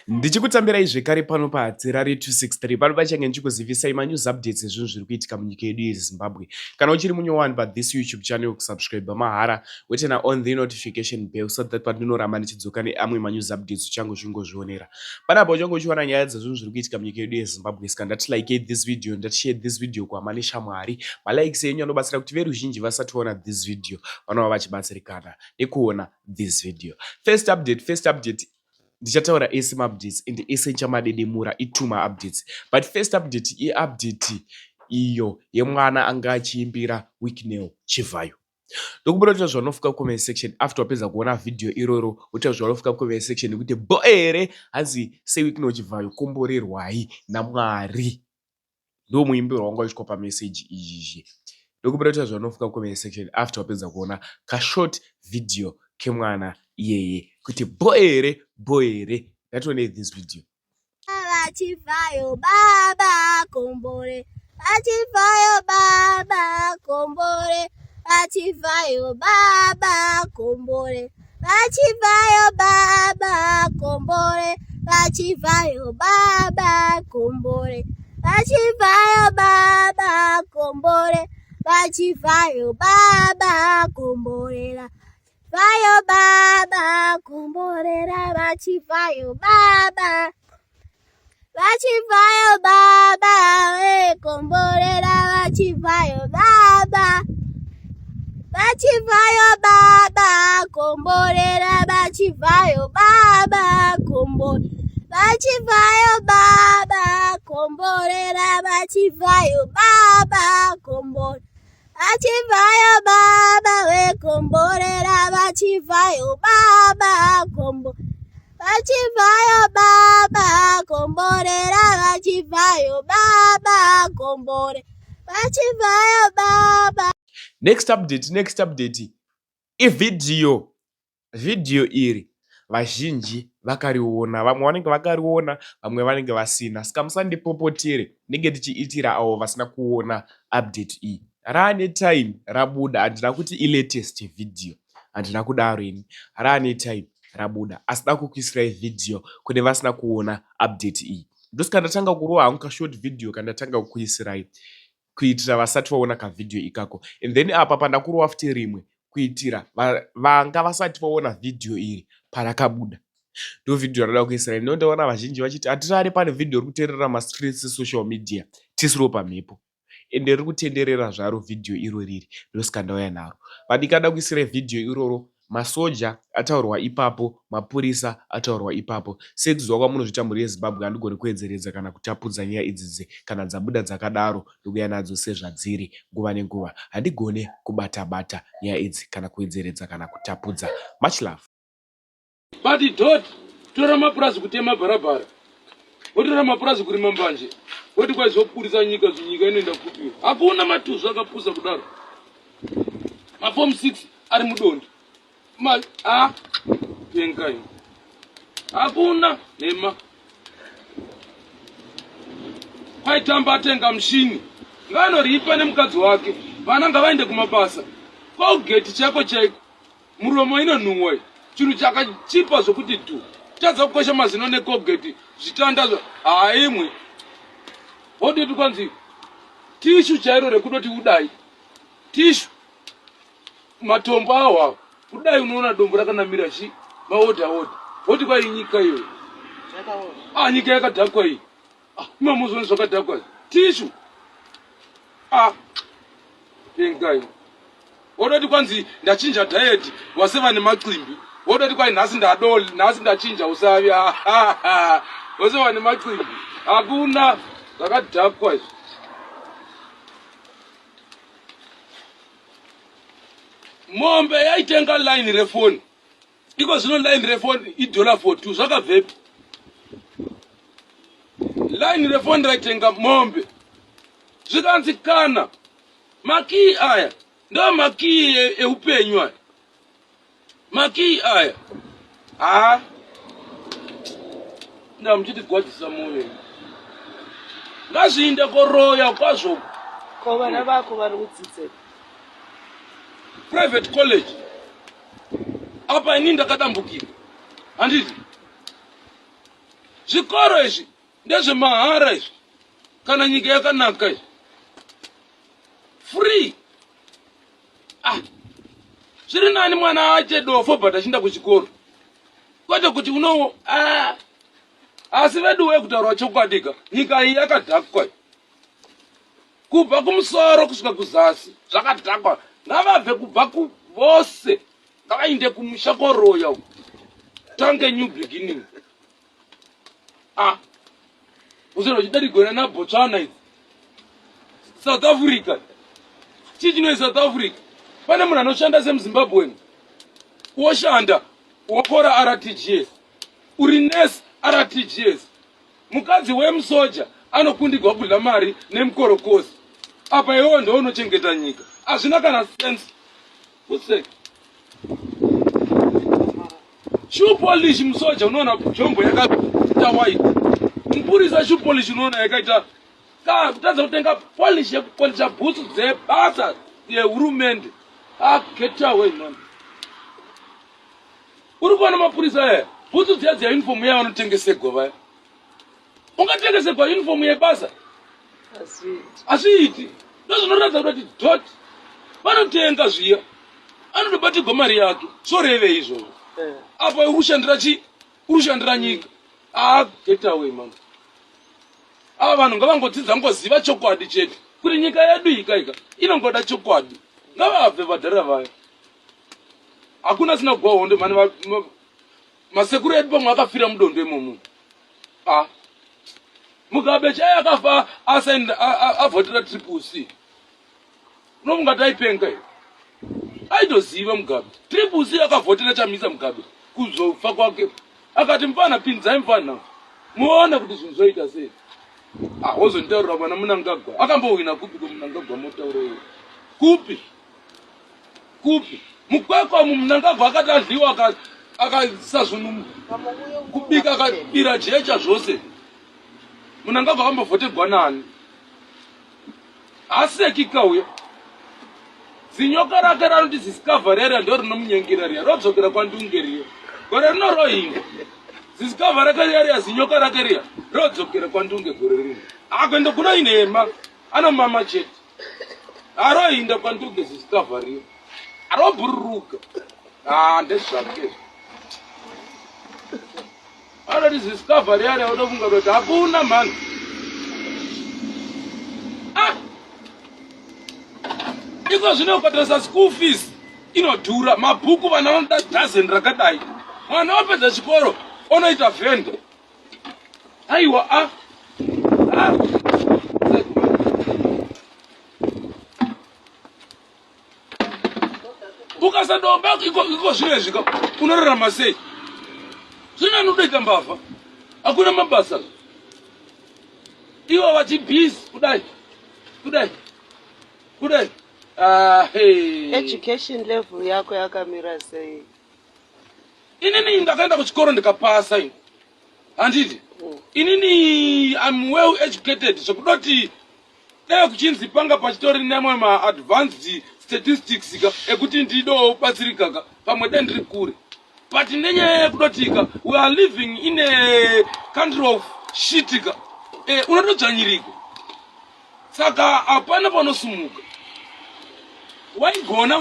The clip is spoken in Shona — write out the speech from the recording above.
Ndichikutambirai zvekare pano paHatirari 263 pano pachange ndichikuzivisai manews updates ezvinhu zviri kuitika munyika yedu yeZimbabwe. Kana uchiri munyowani pathis YouTube channel kusubscribe mahara woturn on the notification bell so that pandinoramba ndichidzoka neamwe manews updates uchange uchingozvionera. Panapa uchange uchiwana nyaya dzezvinhu zviri kuitika munyika yedu yeZimbabwe saka ndati like this video ndati share this video kuhama neshamwari. Malikes enyu anobatsira kuti veruzhinji vasati vaona this video vanova vachibatsirikana nekuona this video. First update, first update ndichataura ese maupdates and ese ndichamadedemura itwo maupdates but first update iupdate iyo yemwana anga achiimbira Wicknell Chivhayo. Ndokumbira kuti zvaunofuka comment section after wapedza kuona video iroro wotaura zvaunofuka comment section nekuti bo here hanzi seWicknell Chivhayo komborerwai naMwari. Ndo muimbiro wanga waitwa pameseji izvizvi. Ndokumbira kuti zvaunofuka comment section after wapedza kuona kashort video kemwana iyeye kuti bo here bo here. Ngatione this video. Vachivhayo baba kombore, vachivhayo baba kombore, vachivhayo baba kombore, vachivhayo baba kombore, vachivhayo baba kombore, vachivhayo baba kombore, vachivhayo baba komborera. Vayo baba komborera vachivhayo baba vachivhayo baba komborera vachivhayo baba vachivhayo baba komborera vachivhayo baba kombore vachivhayo baba komborera vachivhayo baba kombore Vachivhayo baba vekomborera vachivhayo baba kombo vachivhayo baba komborera vachivhayo baba kombore vachivhayo baba. Next update, next update ividhiyo Vhidhiyo iri vazhinji vakariona, vamwe vanenge vakariona vamwe vanenge vasina saka musandipopotere ndinenge ndichiitira avo vasina kuona update iyi. Raane time rabuda handina kuti ilatest video handina kudaro ini raane time rabuda asi da kukuisirai vhidhiyo kune vasina kuona update iyi. Ndosaka ndatanga kurova hangu kashort video kandatanga kukuisirai kuitira vasati vaona kavhidhiyo ikako and then apa pandakurova futi rimwe kuitira vanga vasati vaona vhidhiyo iri parakabuda ndo vhidhiyo rada kuisira ino ndaona vazhinji vachiti hatirare pane vhidhiyo ri kutenderera mastreets esocial media tisiriwo pamhepo ende riri kutenderera zvaro vhidhiyo iro riri ndosika ndauya naro vadikada kuisira vhidhiyo iroro Masoja ataurwa ipapo, mapurisa ataurwa ipapo. Sekuziva kwamunozviita mhuri yeZimbabwe handigoni kuedzeredza kana kutapudza nyaya idzidzi kana dzabuda dzakadaro ndouya nadzo sezvadziri nguva nenguva. Handigone kubata bata nyaya idzi kana kuedzeredza kana kutapudza. Much love. But dot tora mapurazi kutema bharabhara wotora mapurazi kurima mbanje woti kwaizobudisa nyika nyika inoenda kupi hakuna matuzvi akapusa kudaro mafom 6 ari mudondo ma a pengai hakuna nhema kwaitamba atenga mushini ngaanoripa nemukadzi wake vana ngavaende kumabasa kwaugeti chaiko chaiko muromo inonhuhwa iyi chinhu chakachipa zvokuti dhu tadza kukwesha mazino necolgate zvitanda haimwe wodoti kwanzi tishu chairo rekudoti udai tishu matombo awo awo kudai unoona dombo rakanamira chi maodha odha woti kwai nyika iyoyo ah nyika yakadhakwa iyi ah imamuzoni zvakadhakwa tishu ah pengai wodoti kwanzi ndachinja diet waseva nemacimbi wodoti kwai nhasi ndadol nhasi ndachinja usavi waseva nemacimbi hakuna zvakadhakwa izvi mombe yaitenga line refoni iko zvino line refoni idollar for two zvakabvepi line refoni raitenga mombe zvikanzi kana Makii aya ndo makii eupenyu aya. Makii aya. Ah. Nda muchitigwadzisa moyo. Ngazviinde koroya kwazvo. Ko vana vako vari kudzidzei? Private college. Apa ini ndakadambukira. Handiti? Zvikoro izvi ndezvemahara izvi, kana nyika yakanaka izvi free. Ah, zviri nani mwana aite dofo but achienda kuchikoro, kwete kuti uno ah. Asi veduwe, kutaurwa chokwadi ka, nyika iyi yakadhakwa kubva kumusoro kusvika kuzasi, zvakadhakwa. Ngavabve kubva kuvose, ngavainde kumusha koroya uko, tange new beginning. Ah, usina uchidarigona naBotswana idzi, South Africa. Chii chinoi South Africa? Pane munhu anoshanda semuZimbabweni, woshanda wokora RTGS, uri nurse RTGS. Mukadzi wemusoja anokundigwa kudla mari nemukorokosi, apa iwewo ndo unochengeta nyika. Hazvina kana sense. Usek shoe polish, musoja unoona jombo yakaita white, mupurisa shoe polish unoona yakaita ka kutadza kutenga polish yekupolisha bhutsu dzebasa yehurumende. Ah, get away man. Uri kuona mapurisa aya, bhutsu dziya dziya, uniform iya vanotengesegwa vaya. Ungatengesegwa uniform yebasa? Hazviiti. Ndozvinoratidza kuti dot vanotenga zviya, anotobatirwa mari yake. Zvorevei izvozvo? Apa uri kushandira chi uri kushandira nyika. Ah, get away man. Ava vanhu ngavangodzidza, ngoziva chokwadi chete kuti nyika yedu ika ika inongoda chokwadi. Ngavabve vadhara vaya. Hakuna sina kugwa hondo mani. Masekuru edu pamwe akafira mudondo imomo. Ah, Mugabe chai akafa asaenda avhotera Triple C, unofunga taipenga here? Aitoziva Mugabe. Triple C akavhotera Chamisa. Mugabe kuzofa kwake akati, "Mufana, pinzai mufana, muone kuti zvinhu zvoita sei." Ah, wozonditaurira mwana Munangagwa akambowina kupi? Ko Munangagwa motaura iwe kupi kupi? Mukwekwa umu Munangagwa akati adliwa, akaisa zvinhu kubika, akabira jecha zvose. Munangagwa akambovhotegwa nani? Haseki kauya zinyoka rake ranoti zisikavha riya, ndo rinomunyengera riya, rodzokera kwandunge riya gore rino, rohinga zisikavha rake riya riya, zinyoka rake riya rodzokera kwandunge gore rino. Akuenda kuno inhema, anomama chete. Arohinda kwanduge zisikavha riya, arobhururuka. Ah, ndezvake anoti zisikavha riya riya. Unofunga kuti hakuna mhani. Ah! Iko zvino ukatarisa school fees inodhura, mabhuku vana vanoda dozen rakadai. Mwana wapedza chikoro onoita vhenda. Aiwa, a ah. Ukasadomba iko zvino izvi ka, unorarama sei? Zvino anodoita mbavha, hakuna mabasa. Ivo vachibhizi kudai kudai kudai. Ah, hey. Education level yako yakamira sei? Inini ndakaenda kuchikoro ndikapasa ini, handiti? Inini I'm well educated, zvekudoti dai kuchinzi panga pachitori nemwe maadvanced statistics ka ekuti ndidobatsirika ka, pamwe dai ndiri kure. But nenyaya yekudotika we are living in a country of shit ka, unotodzvanyiriko, saka hapana panosumuka waigona.